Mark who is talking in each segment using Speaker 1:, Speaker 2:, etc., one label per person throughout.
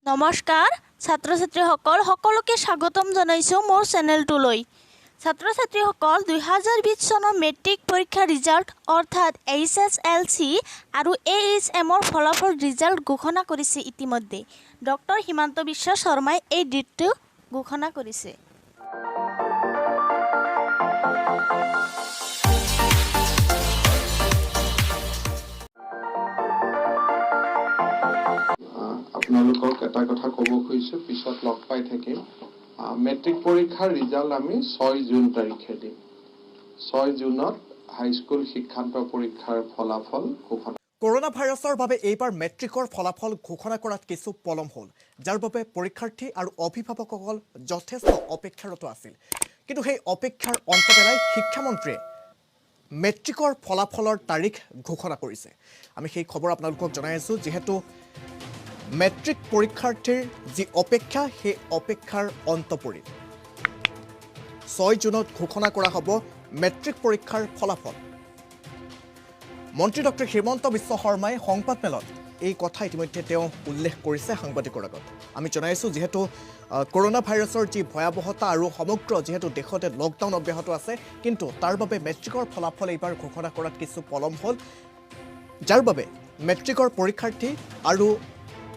Speaker 1: নমস্কাৰ ছাত্ৰ ছাত্ৰীসকল, সকলোকে স্বাগতম জনাইছোঁ মোৰ চেনেলটোলৈ। ছাত্ৰ ছাত্ৰীসকল, 2020 চনৰ মেট্ৰিক পৰীক্ষাৰ ৰিজাল্ট অৰ্থাৎ এইচএছএলচি আৰু এইচএমৰ ফলাফল ৰিজাল্ট ঘোষণা কৰিছে ইতিমধ্যে। ডক্টৰ হিমন্ত বিশ্ব শৰ্মাই এই ডেটটো ঘোষণা কৰিছে।
Speaker 2: আপোনালোকক এটা কথা ক'ব খুজিছোঁ, পিছত লগ পাই থাকিম। মেট্ৰিক পৰীক্ষাৰ ৰিজাল্ট আমি 6 জুন তাৰিখে দিম। 6 জুনত হাইস্কুল শিক্ষান্ত পৰীক্ষাৰ ফলাফল ঘোষণা
Speaker 3: কৰোণা ভাইৰাছৰ বাবে এইবাৰ মেট্ৰিকৰ ফলাফল ঘোষণা কৰাত কিছু পলম হ'ল, যাৰ বাবে পৰীক্ষাৰ্থী আৰু অভিভাৱকসকল যথেষ্ট অপেক্ষাৰত আছিল। কিন্তু সেই অপেক্ষাৰ অন্ত পেলাই শিক্ষামন্ত্ৰীয়ে মেট্ৰিকৰ ফলাফলৰ তাৰিখ ঘোষণা কৰিছে। আমি সেই খবৰ আপোনালোকক জনাই আছোঁ। যিহেতু মেট্ৰিক পৰীক্ষাৰ্থীৰ যি অপেক্ষা, সেই অপেক্ষাৰ অন্ত পৰিল। 6 জুনত ঘোষণা কৰা হ'ব মেট্ৰিক পৰীক্ষাৰ ফলাফল। মন্ত্ৰী ডক্টৰ হিমন্ত বিশ্ব শৰ্মাই সংবাদমেলত এই কথা ইতিমধ্যে তেওঁ উল্লেখ কৰিছে সাংবাদিকৰ আগত। আমি জনাইছোঁ, যিহেতু কৰোণা ভাইৰাছৰ যি ভয়াৱহতা আৰু সমগ্ৰ যিহেতু দেশতে লকডাউন অব্যাহত আছে, কিন্তু তাৰ বাবে মেট্ৰিকৰ ফলাফল এইবাৰ ঘোষণা কৰাত কিছু পলম হ'ল, যাৰ বাবে মেট্ৰিকৰ পৰীক্ষাৰ্থী আৰু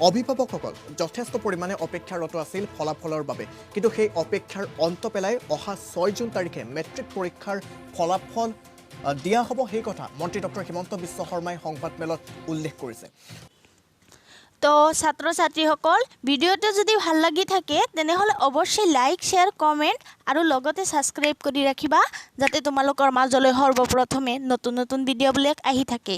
Speaker 3: অভিভাৱকসকল যথেষ্ট পৰিমাণে অপেক্ষাৰত আছিল ফলাফলৰ বাবে। কিন্তু সেই অপেক্ষাৰ অন্ত পেলাই অহা 6 জুন তাৰিখে মেট্ৰিক পৰীক্ষাৰ ফলাফল দিয়া হ'ব, সেই কথা মন্ত্ৰী ডক্টৰ হিমন্ত বিশ্ব শৰ্মাই সংবাদমেলত উল্লেখ কৰিছে।
Speaker 1: তো ছাত্ৰ ছাত্ৰীসকল, ভিডিঅ'টো যদি ভাল লাগি থাকে, তেনেহ'লে অৱশ্যেই লাইক, শ্বেয়াৰ, কমেণ্ট আৰু লগতে ছাবস্ক্ৰাইব কৰি ৰাখিবা, যাতে তোমালোকৰ মাজলৈ সৰ্বপ্ৰথমে নতুন নতুন ভিডিঅ'বিলাক আহি থাকে।